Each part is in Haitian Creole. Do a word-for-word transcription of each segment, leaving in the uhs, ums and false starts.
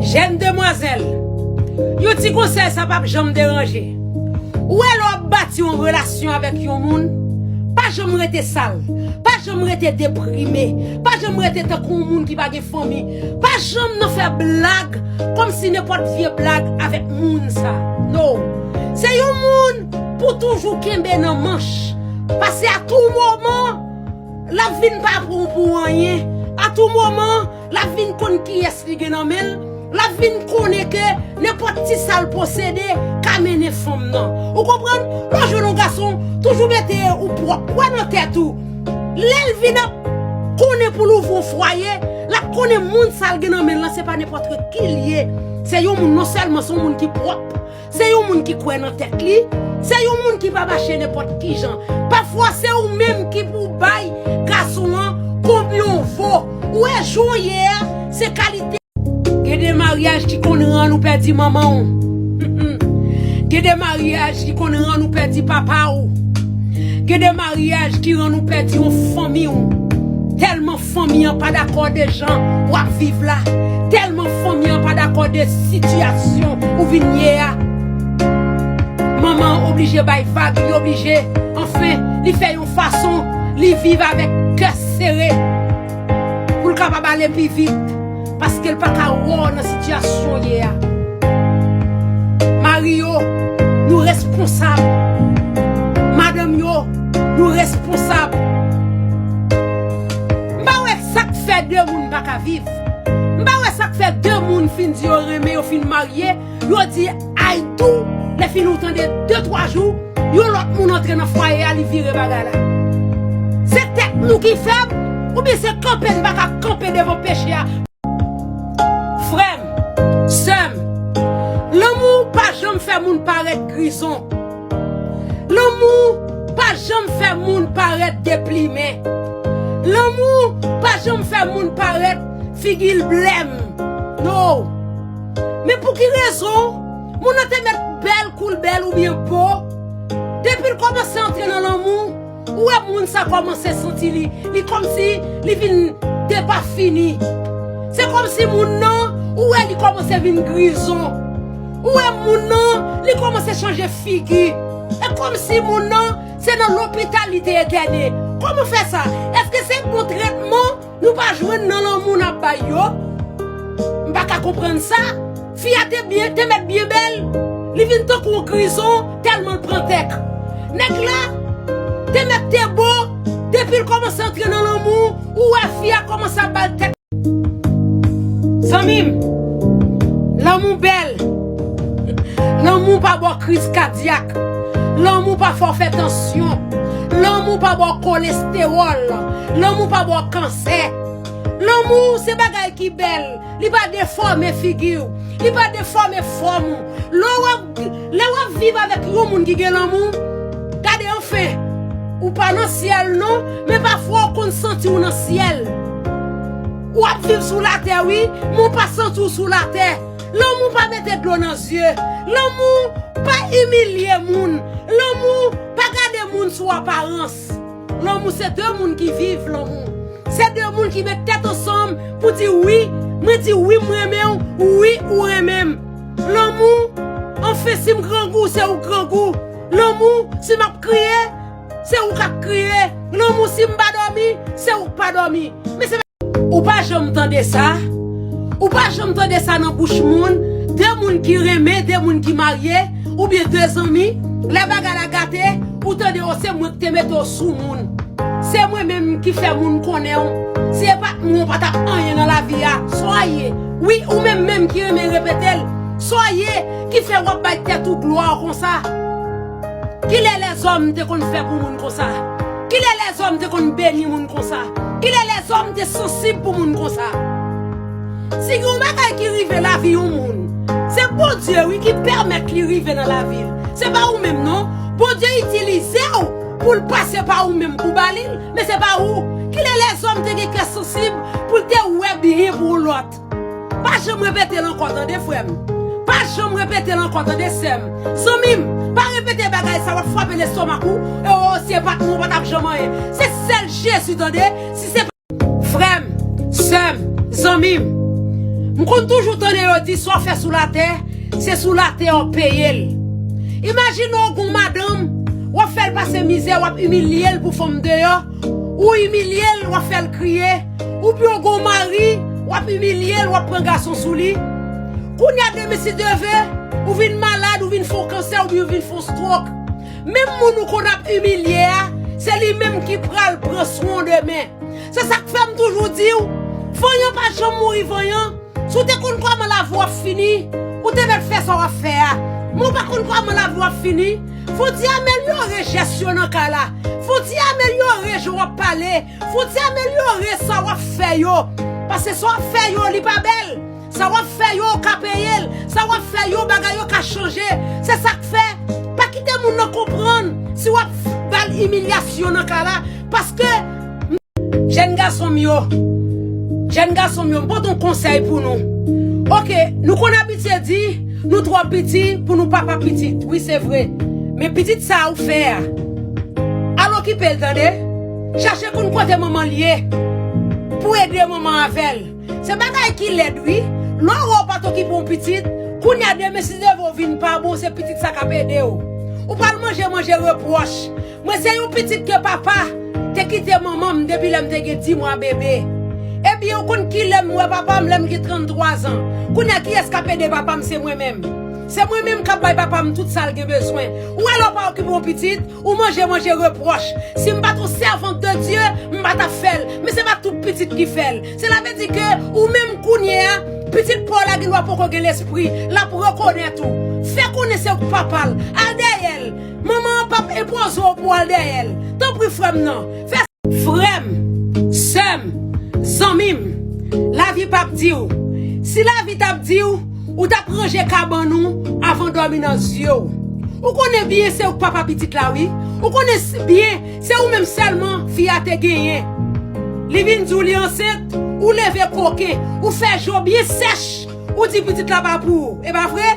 Jèn demwazèl, yon ti konsèy sa p ap janm deranje. Ou wè lè w ap bati yon relasyon avèk yon moun, pa janm rete sal, pa janm rete deprime, pa janm rete tankou yon moun ki pa gen fanmi, pa janm nan fè blag kòmsi nenpòt vye blag avèk moun sa. No. Se yon moun pou toujou kenbe nan manch. Paske a tou moman, l ap vin pa pran w pou anyen. A tou moman, l ap vin konn kiyès li gen nan men l. L ap vin konnen ke nenpòt ti sa l posede ka mennen fanm nan. Ou konprann? Lè w jwenn yon gason, toujou mete ou pwòp, kwè nan tèt ou. Lè l vin ap konnen pou l ouvri yon fwaye, l ap konnen moun sa l gen nan men l lan, se pa nenpòt ki l ye. Se yon moun, non sèlman se yon moun ki pwòp, se yon moun ki kwè nan tèt li, se yon moun ki pa mache nenpòt ki jan. Pafwa, se ou menm ki pou bay gason an konbyen w vo. Ou wè jan w ye a, se kalite. Gen de maryaj ki konn rann ou pèdi manman w. Gen de maryaj ki konn rann ou pèdi papa w. Gen de maryaj ki rann ou pèdi yon fanmi w. Tèlman fanmi an pa dakò de jan w ap viv la. Tèlman fanmi an pa dakò de sitiyasyon ou vin ye a. Manman an oblije bay vag, li oblije, anfen, li fè yon fason, li viv avèk kè sere pou l kapab ale pi vit, paske l pa ka wè w nan sitiyasyon w ye a. Mari yo, nou responsab. Madanm yo, nou responsab. M pa wè sa k fè de moun pa ka viv. M pa wè sa k fè de moun fin di yo renmen, yo fin marye, yo di "I do", lè fini ou tande de, twa jou, yon lòt moun antre nan fwaye a, li vire bagay la. Se tèt nou ki fèb, oubyen se kanpe n pa ka kanpe devan peche a? Frè m, sè m, lanmou pa janm fè moun parèt grizon. Lanmou pa janm fè moun parèt deplimen. Lanmou pa janm fè moun parèt figi l blèm. No. Men pou ki rezon moun nan te mèt bèl, kou l bèl oubyen bo, depi l kòmanse antre nan lanmou, ou wè moun sa kòmanse santi li, li kòmsi li vin depafini. Se kòmsi moun nan, ou wè li kòmanse vin grizon. Ou wè moun nan, li kòmanse chanje figi. E kòmsi moun nan, se nan lopital li te entène. Kòman fè sa? Èske se bon tretman nou pa jwenn nan lanmou n ap bay yo? M pa ka konprann sa. Fi a te byen, te mèt byen bèl. Li vin tankou yon grizon tèlman l pran tèk. Nèg la te mèt te bo, depi l kòmanse antre nan lanmou, ou wè fi a kòmanse ap ba l tèt. Zanmi m, lanmou bèl. Lanmou pa ba w kriz kadyak. Lanmou pa fè w fè tansyon. Lanmou pa ba w kolestewòl. Lanmou pa ba w kansè. Lanmou se bagay ki bèl. Li pa defòme figi w. Li pa defòme fòm ou. Lè w ap, lè w ap viv avèk yon moun ki gen lanmou, gade anfen, ou pa nan syèl non, men pafwa w konn santi w nan syèl. W ap viv sou latè wi, men w pa santi w sou latè. Lanmou pa mete dlo nan zye. Lanmou pa imilye moun. Lanmou pa gade moun sou aparans. Lanmou se de moun ki viv lanmou. Se de moun ki met tèt ansanm pou di wi, mwen di wi m renmen w, wi ou renmen m. Lanmou, anfen si m grangou, se ou grangou. Lanmou, si m ap kriye, se ou k ap kriye. Lanmou, si m pa dòmi, se ou k pa dòmi. Men se pa... Ou pa janm tande sa? Ou pa janm tande sa nan bouch moun? De moun ki renmen, de moun ki marye, oubyen de zanmi, lè bagay la gate, ou tande, o, se mwen ki te mete w sou moun. Se mwen menm ki fè moun konnen w. Si e pa t mwen, w pa t ap anyen nan lavi a. Sa w ye? Wi, ou menm menm ki renmen repete l. Sa w ye ki fè w ap bay tèt ou glwa konsa? Kilè lèzòm te konn fè pou moun konsa? Kilè lèzòm te konn beni moun konsa? Kilè lèzòm te sansib pou moun konsa? Si gen yon bagay ki rive lavi yon moun, se Bondye wi ki pèmèt li rive nan lavi l. Se pa ou menm non. Bondye itilize w pou l pase pa ou menm pou ba li l, men se pa ou. Kilè lèzòm te gen kè sansib pou l te wè byen pou yon lòt? Pa janm repete l ankò tande frè m. Pa janm repete l ankò tande sè m. Zanmi m, pa repete bagay sa, w ap frape lestomak ou. E o, si e pa t mwen, w pa t ap janm anyen. Se sèl Jezi tande. Si se pa... Frè m, sè m, zanmi m, M konn toujou tande yo di sa w fè sou latè, se sou latè w peye l. Imajine w gen yon madanm, w ap fè l pase mizè, w ap imilye l pou fanm deyò, ou imilye l, w ap fè l kriye, oubyen w gen yon mari, w ap imilye l, w ap pran gason sou li. Kounye a demen si Dye vle, ou vin malad, ou vin fè yon kansè, oubyen ou vin fè yon strok. Menm moun ou konn ap imilye a, se li menm ki pral pran swen w demen. Se sa k fè m toujou di w, vanyan pa janm mouri vanyan. Si w te konn kòman lavi w ap fini, ou te mèt fè sa w ap fè a. Men w pa konn kòman lavi w ap fini. Fò w ti amelyore jès yo nan kay la. Fò w ti amelyore jan w ap pale. Fò w ti amelyore sa w ap fè yo. Paske sa w ap fè yo, li pa bèl. Sa w ap fè yo, ou ka peye l. Sa w ap fè yo, bagay yo ka chanje. Se sa k fè, pa kite moun nan konprann si w ap ba l imilyasyon nan kay la. Paske Jèn gason m yo, jèn gason m yo, m pote yon konsèy pou nou. Oke, nou konn abitye di, nou twò piti pou nou papa pitit. Wi, se vre. Men pitit sa a ou fè a, al okipe l, tande. Chache konn kote manman l ye pou ede manman avè l. Se bagay ki lèd, wi. Lè w wè w pa t okipe yon pitit, kounye a demen si Dye vle w vin pa bon, se pitit sa k ap ede w. Ou pral manje, manje repwòch. Mwen se yon pitit ke papa te kite manman m depi lè m te gen dis mwa bebe. Ebyen, ou konn kilè m wè papa m lè m gen tranntwa zan. Kounye a, kiyès k ap ede papa m? Se mwen menm. Se mwen menm k ap bay papa m tout sa l gen bezwen. Ou wè lè w pa okipe yon pitit, ou manje, manje repwòch. Si m pa t yon sèvant de Dye, m pa t ap fè l. Men se pa tout pitit ki fè l. Sela vle di ke ou menm kounye a, pitit pa w la gendwa poko gen lespri, l ap rekonèt ou. Fè konnen se ou k papa l. Al dèyè l. Manman an p ap enpoze w pou w al dèyè l. Tanpri, frè m nan. Fè frè m, sè m, zanmi m, lavi p ap di w. Si lavi t ap di w, ou t ap ranje kabann ou avan w dòmi nan zye w. Ou konnen byen se ou k papa pitit la, wi. Ou konnen s- byen se ou menm sèlman fi a te genyen. Li vin di w li ansent, ou leve koken, ou fè je w byen sèch, ou di pitit la pa pou ou. E pa vre?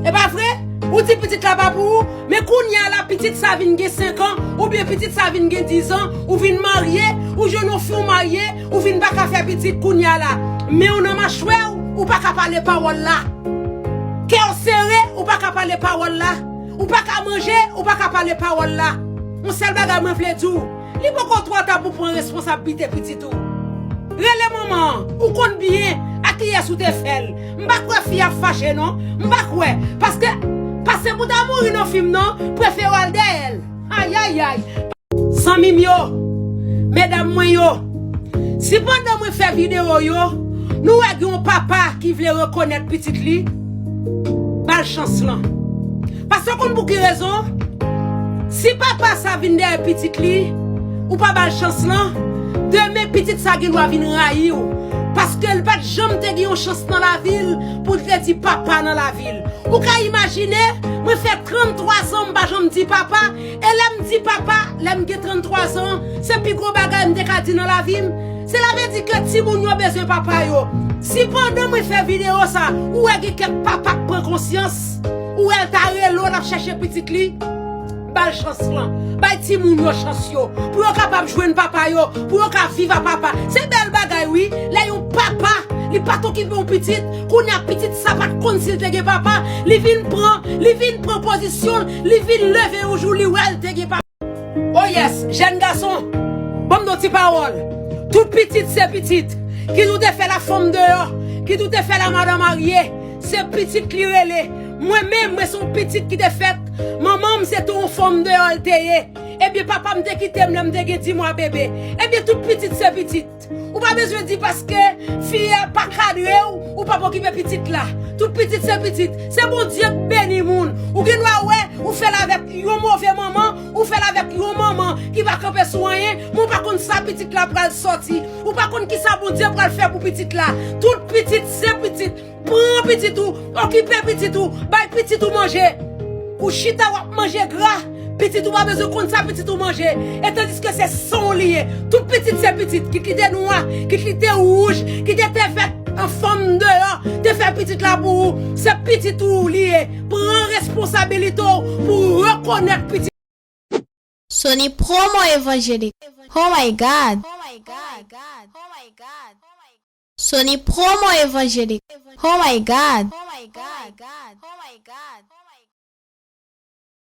E pa vre? Ou di pitit la pa pou ou, men kounye a la, pitit sa vin gen senk an, oubyen pitit sa vin gen diz an, ou vin marye, ou jwenn yon fi w marye, ou vin pa ka fè pitit kounye a la. Men w nan machwè w, ou pa ka pale pawòl la. Kè w sere, ou pa ka pale pawòl la. Ou pa ka manje, ou pa ka pale pawòl la. Yon sèl bagay mwen vle di w, li poko twò ta pou w pran responsablite pitit ou. Rele manman an, ou konn byen a kiyès ou te fè l. M pa kwè fi a ap fache non, m pa kwè. Paske, pase pou ta mouri nan fim nan, prefere w al dèyè l. Ayayay. Zanmi m yo, medam mwen yo, si pandan mwen fè videyo yo, nou wè gen yon papa ki vle rekonèt pitit li, ba l chans lan. Paske w konn pou ki rezon? Si papa sa vin dèyè pitit li, ou pa ba l chans lan, demen pitit sa gendwa vin rayi w. Paske l pa t janm te gen yon chans nan lavi l pou l te di papa nan lavi l. Ou ka imajine, mwen fè tranntwa zan m pa janm di papa, e lè m di papa, lè m gen tranntwa zan, se pi gwo bagay m te ka di nan lavi m. Sela vle di ke timoun yo bezwen papa yo. Si pandan mwen fè videyo sa, ou wè gen kèk papa k pran konsyans, ou wè l ta rele w, l ap chèche pitit li, ba l chans lan. Bay timoun yo chans yo. Pou yo kapab jwenn papa yo, pou yo ka viv a papa. Se bèl bagay wi, lè yon papa, li pa t okipe yon pitit, kounye a pitit sa pa t konn si l te gen papa, li vin pran, li vin pran pozisyon l, li vin leve yon jou, li wè l te gen papa. Oh yes, jèn gason, ban m di w ti pawòl. Tout pitit se pitit. Kit ou te fè l a fanm deyò, kit ou te fè l a madan marye, se pitit li rele. Mwen menm, mwen se yon pitit ki te fèt. Manman m se te yon fanm deyò l te ye. Ebyen, papa m te kite m lè m te gen dis mwa bebe. Ebyen, tout pitit se pitit. Ou pa bezwen di paske fi a pa kadre w, ou p ap okipe pitit la. Tout pitit se pitit. Se Bondye k beni moun. Ou gendwa wè, ou fè l avèk yon move manman, ou fè l avèk yon manman ki pa kanpe sou anyen, men ou pa konn sa pitit la pral sòti. Ou pa konn kisa Bondye pral fè pou pitit la. Tout pitit se pitit. Pran pitit ou, okipe pitit ou, bay pitit ou manje. Ou chita w ap manje gra, pitit ou pa bezwen konn sa pitit ou manje. E tandiske se san w li ye. Tout pitit se pitit, kit li te nwa, kit li te wouj, kit li te fèt an fanm deyò, te fè pitit la pou ou, se pitit ou li ye. Pran responsabilite w pou w rekonèt pitit. Sony Promo Evangelik. Oh my God! Sony Promo Evangelik. Oh my God.